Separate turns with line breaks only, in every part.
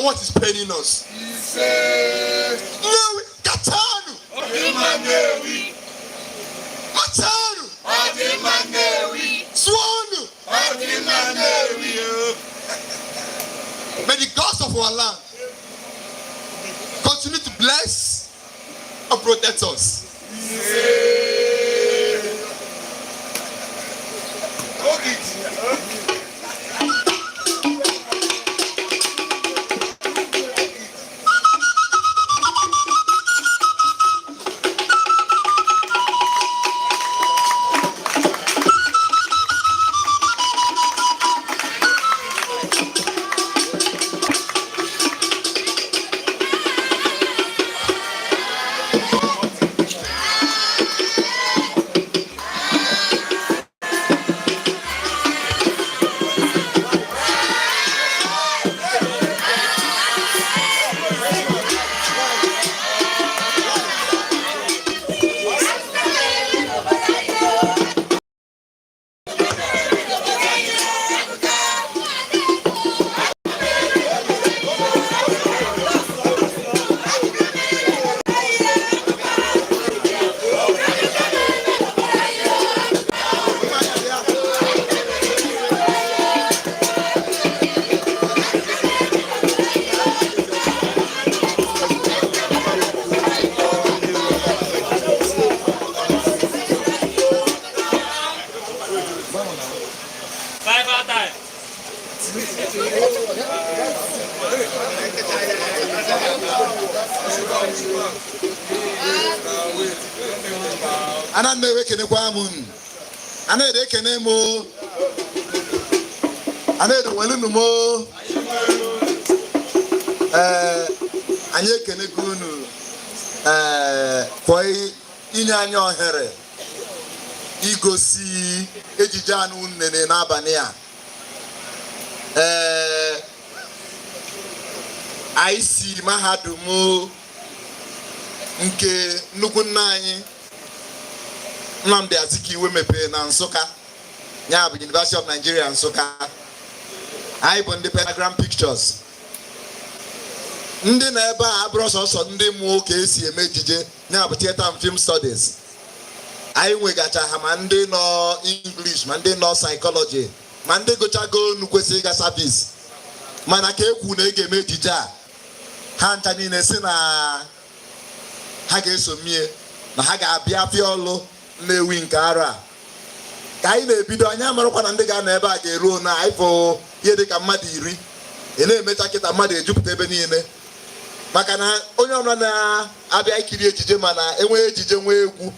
What is paining us? Nnewi kachanụ! Machanụ! Sụọnụ! May the gods of our land continue to bless and protect us.
Cyber time.
Ana Nnewi, ekenekwa m unu. Ana-ede, ekene m o. Ana-ede, nwelunu m o. Ee, anyị ekenego unu ee kwa inye anyị ohere igosi ejije anụ unu nene n'abalị a. Ee, anyị si mahadum nke nnukwu nna anyị Nnamdi Azikiwe mepere na Nsụka, ya bụ University of Nigeria Nsụka. Anyị bụ ndị Pentagram Pictures. Ndị na ebe a abụrụ sọsọ ndị mụọ ka esi eme ejije, ya bụ Theatre and Film Studies. Anyị nwegacha ha, ma ndị nọ English, ma ndị nọ psychology, ma ndị gụchago onu kwesịrị ịga service, mana ka ekwu na ị ga-eme ejije a, ha ncha niile si na ha ga-eso mie, na ha ga-abịa fịa ọlụ Nnewi nke arọ a. Ka anyị na-ebido, anyị amarakwa na ndị ga-anọ ebe a ga-eruo na anyị fụ ihe dịka mmadụ 10. Ị na-emecha kịta, mmadụ ejupụta ebe niile, maka na onye ọbụla na-abịa ikiri ejije, mana enwee ejije, nwee egwu,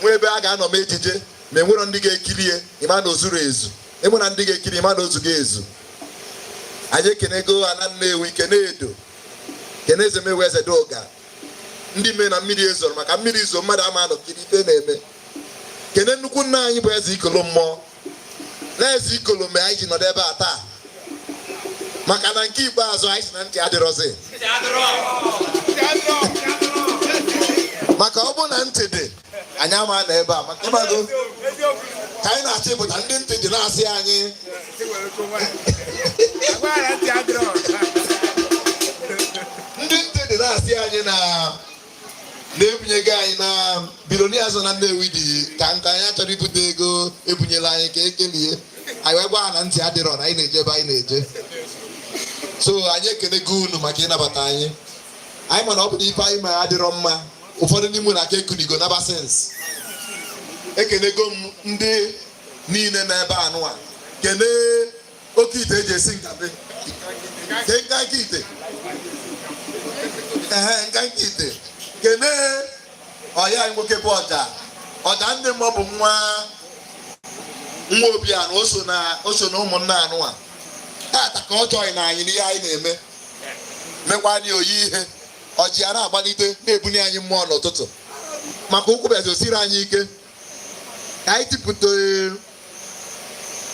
nwee ebe a ga-anọ mee ejije, ma enwero ndị ga-ekiri ya, ịma na o zuru ezu. Enwe na ndị ga-ekiri, ịma na ozugo ezu. Anyị ekenego ana Nnewi, kene Edo, kene Ezemewe, Eze Doga, ndị mee na mmiri ezoro, maka mmiri izo mmadụ ama anọ kiri ife na-eme. Kene nnukwu nna anyị bụ Eze Ikolo mmụọ na Eze Ikolo mee anyị ji nọdụ ebe a taa, maka na nke ikpeazụ anyị si na ntị adịrọzi.
Ntị adịrọ.
Maka ọ bụ na ntị dị, anyị ama na ebe a, maka ịgbago ka anyị na-achọ ịpụta, ndị ntị dị na-asị anyị. Ndị ntị dị na-asị anyị na na-ebunyego anyị na billionaires na Nnewi dị ka nke anyị achọrọ ibute ego ebunyela anyị ka ekelie anyị, wee gwa ha na ntị adịrọ, na anyị na-eje ebe anyị na-eje. So anyị ekenego unu maka ịnabata anyị. Anyị mana ọ bụ na ife anyị ma adịrọ mma, ụfọdụ n'ime unu aka ekunigo naba sens. Ekenego m ndị niile n'ebe anụwa, kene oke ite eji esi nkabe ke nkanka ite, ehe, nkanka ite. Kene ọya anyị nwoke bụ ọja ọja ndị mmụọ, bụ nwa nwa obi anụ, o so na ụmụnna anụwa tata ka ọ join na anyị n'ihe anyị na-eme, mekwa anyị oyi ihe ọjị a na-agbalite na-ebunye anyị mmụọ n'ụtụtụ, maka ụkwụ bịazi osiri anyị ike ka anyị tipụta.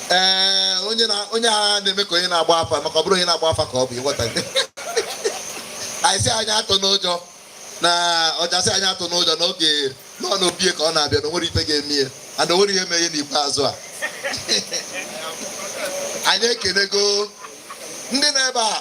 Ee, onye na onye agha na-eme ka onye na-agba afa, maka ọ bụrụ onye na-agba afa ka ọ bụ ịghọta. Anyị sị anyị atụ n'ụjọ na ọja sị anyị atụ n'ụjọ n'oge nọ n'obie ka ọ na-abịa, na o nwere ife ga-eme ya, and o nwere ihe mee ya n'ikpeazụ a. Anyị ekenego ndị nọ ebe a.